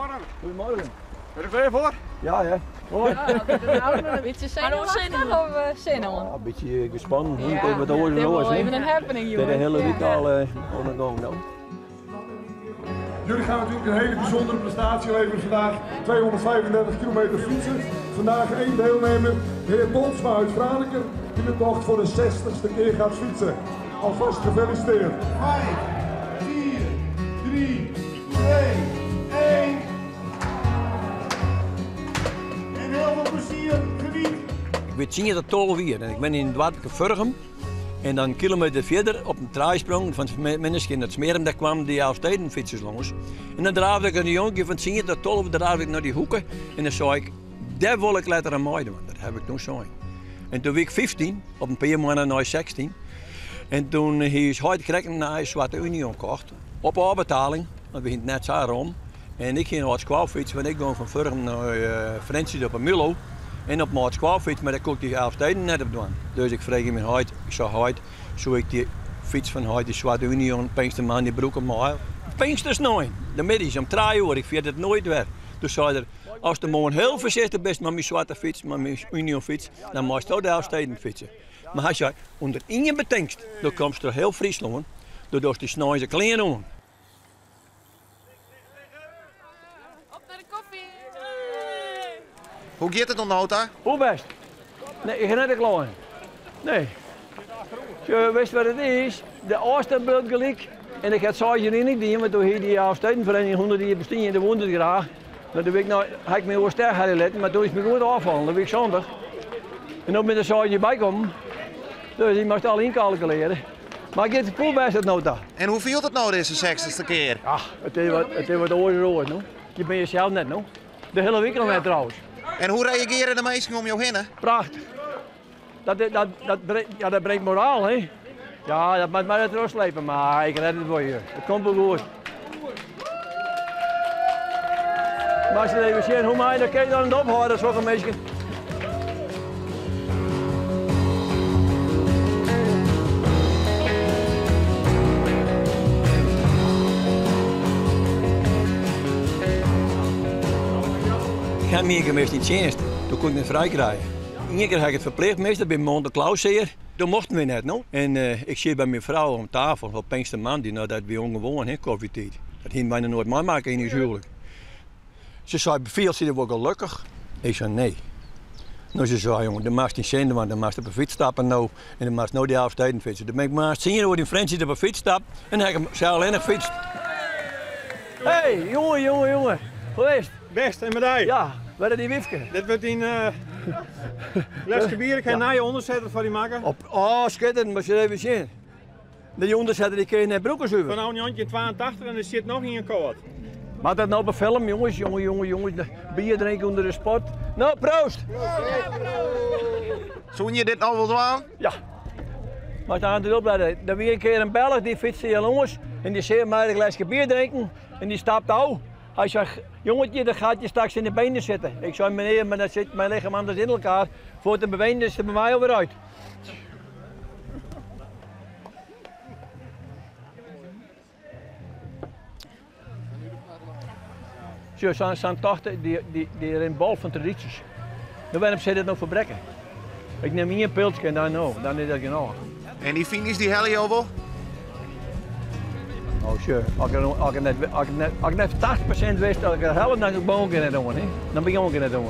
Goedemorgen. Goedemorgen. Ben je er klaar voor? Ja, hè. Hoi. Een beetje zenuwachtig of eh, zin oan? Ja, een beetje gespannen. Ja, Het is wat oors dit en wordt oors, wel hè. even een happening, Het is de jongen. hele week Ja. al eh, aan de gang, nou. Jullie gaan natuurlijk een hele bijzondere prestatie leveren vandaag. 235 kilometer fietsen. Vandaag één deelnemer, de heer Tolsma uit Franeker, die de tocht voor de 60ste keer gaat fietsen. Alvast gefeliciteerd. 5, 4, 3, 2, 1. En heel veel plezier, geniet. Ik ben 10 tot 12 uur en ik ben in het dorpje Vurgum. En dan een kilometer verder op een draaisprong van het mensen in het Smerum, daar kwamen die Elfstedenfietsers langs. En dan draafde ik een jongetje van 10 tot 12 draafde ik naar die hoeken. En dan zei ik, daar wil ik later aan meedoen, want dat heb ik toen zo. En toen was ik 15, op een paar maanden naar 16. En toen is hij krek een nieuwe Zwarte Union gekocht. Op afbetaling, want we gingen net zo om. En ik ging naar het squalfiets, want ik ging van Vurgum naar uh, Frensjes op een Milo. En op mijn squalfiets, maar daar kon ik die Elfsteden net op doen. Dus ik vroeg hem mijn ik zei heid, zou ik die fiets van heid, die Zwarte Union, Pinksterman, die broek op mij. Pinkstersnooi, de middags om 3 uur, ik vind het nooit weer. Dus zei hij, als de morgen heel voorzichtig bent met mijn zwarte fiets, met mijn Union fiets, dan mag je de Elfsteden fietsen. Maar hij zei, onder één betingst, dan komt er heel Friesland, dan doe je die snijden kleren aan. Op naar de koffie! Hoe gaat het dan, Nota? Hoe best? Nee, ik ga net de Nee. Je wist wat het is? De afstandbeeld gelijk. En ik had zo in niet die, maar toen hier die Elfstedenvereniging 100 jaar bestaan en de woonde graag. Maar toen ik nou, had ik me sterk hadden letten, maar toen is me goed afvallen, dat week zondag. En dan met de zaadje bij komen. Dus die moest al incalculeren. Maar ik heb het poel best het nota. En hoe viel het nou deze 60ste keer? Ja, het is wat, het is wat oors no. Je bent jezelf net, no. De hele week al net trouwens. En hoe reageren de mensen om jou heen? hè? Prachtig. Dat, dat, dat, breekt, ja, dat breekt moraal, hè? Ja, dat moet maar het slepen, maar ik red het voor je. Het komt wel goed. Maar als je even zien hoe mij, dan kun je dan het ophouden, zulke mensen. Ik heb meer geweest in dienst, toen kon ik niet vrij krijgen. Eén keer heb ik het verplicht meester bij Monte Claus hier. Toen mochten we net nog. En uh, ik zit bij mijn vrouw om tafel, op Pinksterman, die nou dat we ongewoon, hè, koffietijd. Dat ging bijna nooit meemaken in het huwelijk. Ze zei, beviel ze wel gelukkig? Ik zei, nee. Nou, ze zei, jongen, de mag niet zenden, want dan mag op een fiets stappen nou. En dan mag nou die Elfsteden fietsen. Dan ben ik maar zien hoe die Frenchie op een fiets stapt. En dan heb ik hem zelf alleen nog fietst. Hé, hey, jongen, jongen, jongen. Hoe is het? Best, en met jou? Ja, waar is die wiefke? Dit wordt in uh, Leske bier. Ik ga ja. je onderzetter voor die maken. Op, oh, schitterend, maar je even zien. Die onderzetter die kun je net broeken zuiver. Van nou 1982 en er zit nog in een koord. Maar dat nou op een film, jongens, jongen, jongen, jongens. Bier drinken onder de sport. Nou, proost! Zoen je dit nou wel aan? Ja. Maar daar aan het opleiden. Er was een keer een Belg die fietste hier langs en die zei mij een glaasje bier drinken en die stapte al. Hij zei, jongetje, dat gaat je straks in de benen zitten. Ik zei, meneer, maar dat zit mijn lichaam anders in elkaar. Voor het bewenen is het bij mij alweer uit. Zo, zo'n zo'n tocht, die, die, die in bal van tradities. Nou, waarom zit het nou verbrekken? Ik neem één pilsje en dan, nou, dan is dat genoeg. En die finish die hel je al wel? Oh, sure. Als ik, als ik net, als ik net, als ik net 80% wist dat ik het helft, dan ben ik ook net doen. Hè? Dan ben ik ook net doen.